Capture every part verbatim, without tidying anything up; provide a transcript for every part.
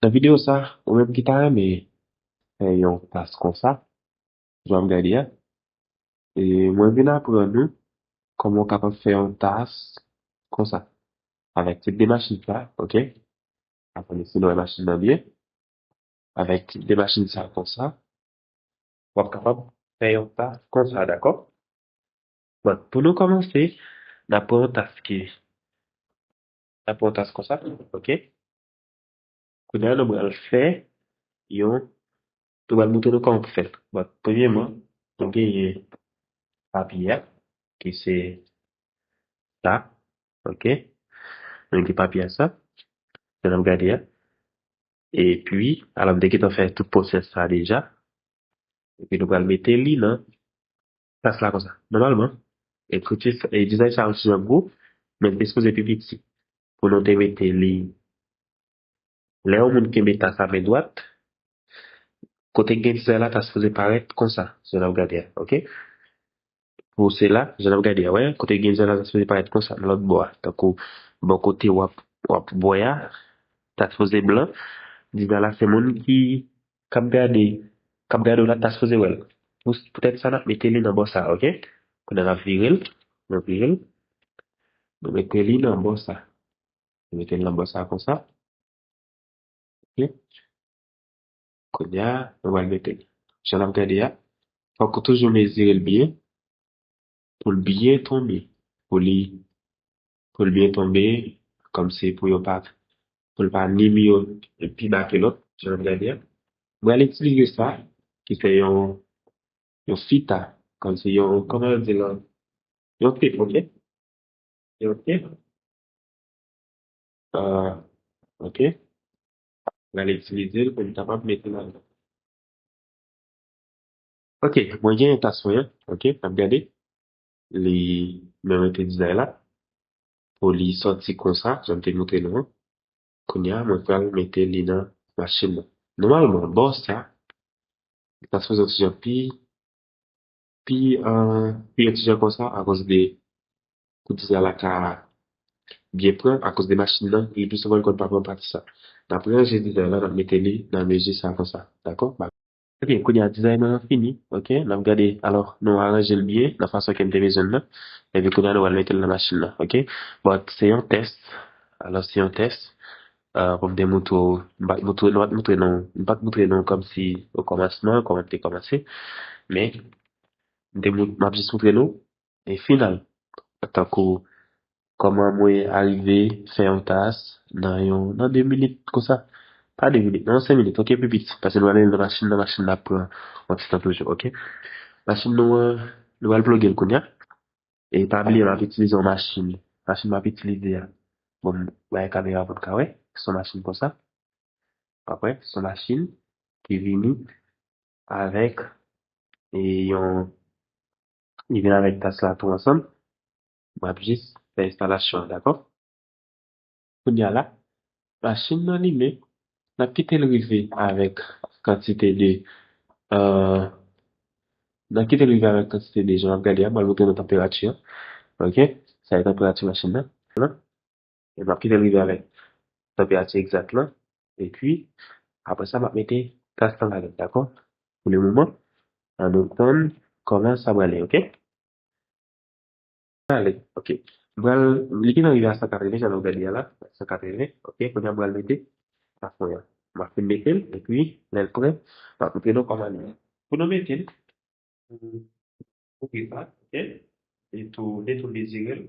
Nan videyo sa, ou menm ki ta renmen fè yon tas konsa, jan m gade a, e mwen vin aprann ou kòman w kapab fè yon tas konsa. Avèk tip de machin sa, oke? Aprann si nou wè machin nan byen. Avèk tip de machin sa konsa, w ap kapab fè yon tas konsa, dakò? Bon, pou nou kòmanse, n ap pran yon tas ki, n ap pran yon tas konsa, oke? Kounye a, nou pral fè yon, nou pral montre nou kòman pou fè l. Bon, premyèman, nou genyen papye a, ki se sa, oke? Nou gen papye a sa, jan n ap gade a. Epi, alò, m te gentan fè tout pwosès sa deja. Epi nou pral mete li nan tas la konsa. Nòmalman, ekriti sa, e dizay sa yo ti jan gwo, men li te sipoze pi piti. Pou nou te mete li, lè yon moun kenbe tas a men dwat, kote k gen dizay la, ta sipoze parèt konsa, jan n ap gade a, oke? Pou sila, jan n ap gade a, wè, kote k gen dizay la, ta sipoze parèt konsa, nan lòt bò a. Tankou, bò kote w ap, w ap wè a, ta sipoze blan. Dizay la, se moun ki k ap gade, k ap gade w la, ta sipoze wè l. Pou, poutèt sa, n ap mete li nan bò sa, oke? Kounye a, n ap vire l, nou vire l. Nou mete li nan bò sa. Nou mete l nan bò sa konsa. Oke? Kounye a, nou pral mete l. Jan n ap gade a, fòk ou toujou mezire l byen, pou l byen tonbe, pou li, pou l byen tonbe, kòmsi pou yo pa, pou l pa ni miyo pi ba ke lòt, jan n ap gade a. Mwen al itilize sa, ki se yon, yon fita, kòmsi yon, kòman yo di la, yon tep, oke? Yon tep. Ah, oke. Mwen al itilize l pou m kapab mete ladan. Oke, mwen gen tas mwen an, oke, n ap gade. Li, mwen mete dizay la. Pou li sòti konsa, jan m te montre nou an. Kounye a, mwen pral mete li nan machin nan. Nòmalman, bò sa, li ta sipoze yon ti jan pi, pi, euh, pi yon ti jan konsa, akoz de pou dizay la ka byen pran, akoz de machin nan, li pi souvan li konn pa pran pati sa. N ap ranje dizay la, n ap mete li nan mezi sa konsa. Dakò? Ebyen, kounye a dizay mwen an fini, oke? N ap gade, alò, nou aranje l byen, nan fason ke m te bezwen l nan. Epi kounye a nou pral mete l nan machin nan, oke? But se yon tès, alò se yon tès, euh, pou m te montre w, m pa t montre nou, m pa t montre nou, m pa t montre nou kòmsi okòmansman, kòman m te kòmanse, men m te mont-, m ap jis montre nou e final. Tankou, kòman mwen arive fè yon tas nan yon, nan de minit konsa. Pa de minit, nan senk minit, oke, pi piti. Paske nou ale nan machin, nan machin la pran yon ti tan toujou, oke. Machin nou an, nou al ploge l kounye a. E pa bliye, m ap itilize yon machin. Machin m ap itilize a. Bon, m bay kamera pou n ka wè. Se yon machin konsa. W ap wè, se yon machin ki vini avèk, e, yon, li vin avèk tas la tou ansanm. M ap jis fè enstalasyon an, dakò? Kounye a la, machin nan limen, n ap kite l rive avèk kantite de, euh, n ap kite l rive avèk kantite de, jan w ap gade a, m pral montre nou tanperati an. Oke? Sa e tanperati machin nan. E m ap kite l rive avèk tanperati egzak lan. Epi, apre sa, m ap mete tas lan ladan, dakò? Pou le moman, ann nou tann kòman sa prale, oke? Ale, oke. M pral, li gentan rive a san katreven, jan nou gade a la, san katreven, oke? Kounye a, m pral mete plafon an. M ap fin mete l, epi, lè l prè, m ap montre nou kòman li ye. Pou nou mete l, Ouvri sa, oke? E tou, e tou dezire l.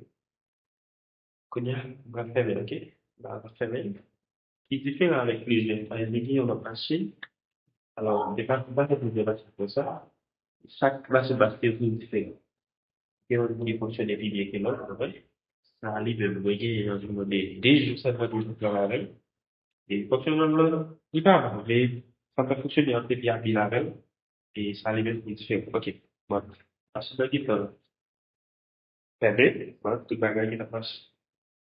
Kounye a, m pral fèmen l, oke? M pral fèmen l. Li diferan avèk plizyè, pa egzanp, gen yon lòt machin. Alò, depi m pa fè plizyè machin konsa, chak machin pa se yon diferan. Gen youn ki fonksyone pi byen ke lòt, w konprann? Sa li menm, mwen gen anviwon de de jou sèlman pou m travay avè l. E fonksyonman lan, li pa mal, men sa pa fonksyone anpil, li abil avè l. E sa li menm li diferan. Oke. Bon, machin nan gentan fèmen, bon, tout bagay gentan mache.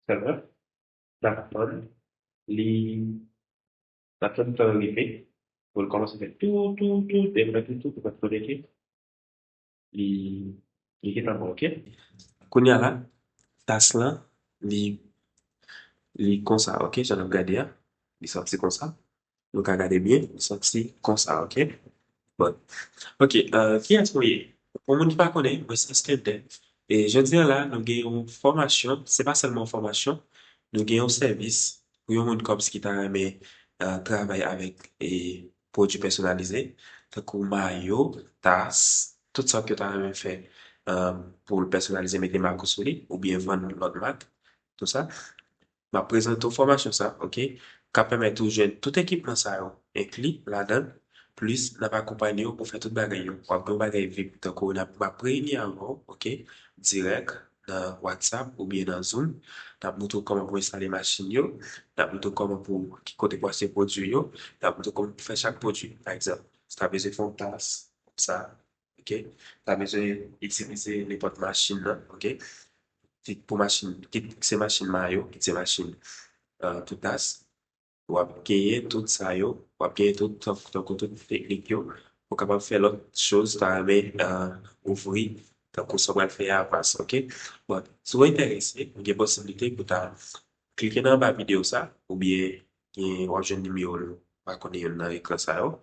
Sèlman, n ap tann li, n ap tann tan rive pou l kòmanse fè tou, tou, tou, depi l fè tou, tou, pou l konekte. Li, li gentan bon, oke? Kounye a la, tas lan, li, li konsa, oke? Jan n ap gade a, li sòti konsa. Nou ka gade byen, nou santi konsa, ok? Bon. Ok, uh, kiyès mwen ye? Pou moun ki pa konnen, mwen se Eskender. E jodi a la, nou gen yon fòmasyon, se pa sèlman yon fòmasyon, nou gen yon sèvis pou yon moun kòmsi ki ta renmen uh, travay avèk e, pwodui pèsonalize, tankou mayo, tas, tout sa ke w ta renmen fè uh, pou l pèsonalize, mete mak ou sou li, oubyen vann lòt mak, tout sa. M ap prezante w fòmasyon sa, ok? K ap pèmèt ou jwenn tout ekipman sa yo enkli ladan l, plis n ap akonpanye w pou fè tout bagay yo. W ap gen yon bagay vip, tankou n ap, m ap reyini avè w, ok? Dirèk nan WhatsApp oubyen nan Zoom. N ap montre w kòman pou w enstale machin yo, n ap montre w kòman pou ki kote pou w achte pwodui yo, n ap montre w kòman pou fè chak pwodui. Pa egzanp, si w ta bezwen fè yon tas, sa, ok? Ta bezwen itilize nenpòt machin nan, ok? Kit pou machin, kit se machin mayo, kit se machin uh, tout tas. W ap genyen tout sa yo, w ap genyen tout, tankou tout teknik yo. Ou kapab fè lòt choz, ta renmen uh, ouvri, tankou sa w pral fè a pas, ok? Bon, si w enterese, ou gen posiblite pou ta klike nan anba videyo sa, oubyen gen, w ap jwenn nimewo l, pa konnen youn nan ekran sa yo.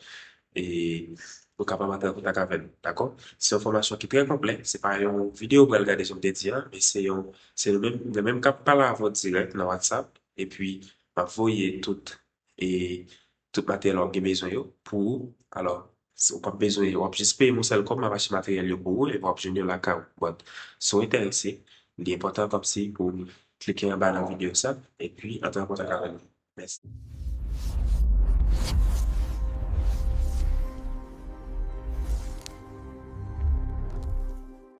E ou kapab antre an kontak avè l, dakò? Se yon fòmasyon ki trè konplè, se pa yon videyo ou pral gade jan m te di an, men se yon, se nou menm, nou menm k ap pale avè w dirèk nan WhatsApp, epi m ap voye tout, e tout materyèl w ap gen bezwen yo pou ou. Alò, si w p ap bezwen, w ap jis peye m yon sèl kòb, m ap achte materyèl yo pou ou, epi w ap jwenn yo lakay ou. But, si w enterese, li enpòtan kòmsi pou w klike anba nan videyo sa, epi antre an kontak avè nou. Mèsi.